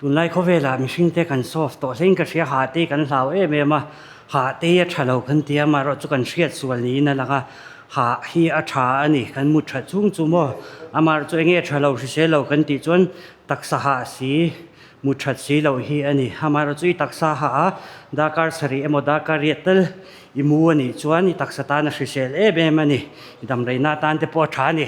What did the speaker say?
Tunlai khawvelah mihring te kan soft tawh hlein ka hria hah te hi kan hlau em em a, hah te hi a tha lo kan ti a, amaherawh chu kan hriat sual niin a lang a, hah hi a tha a ni, kan mut that chhung chu maw, amaherawh chu enge a tha lo hrisel lo kan tih chuan taksa hah si mut that si loh hi a ni, amaherawh chu i taksa hah a darkar sarih emaw darkar riat tel i mu a nih chuan i taksa tan a hrisel em em a ni, i damreina atan te pawh a tha a ni.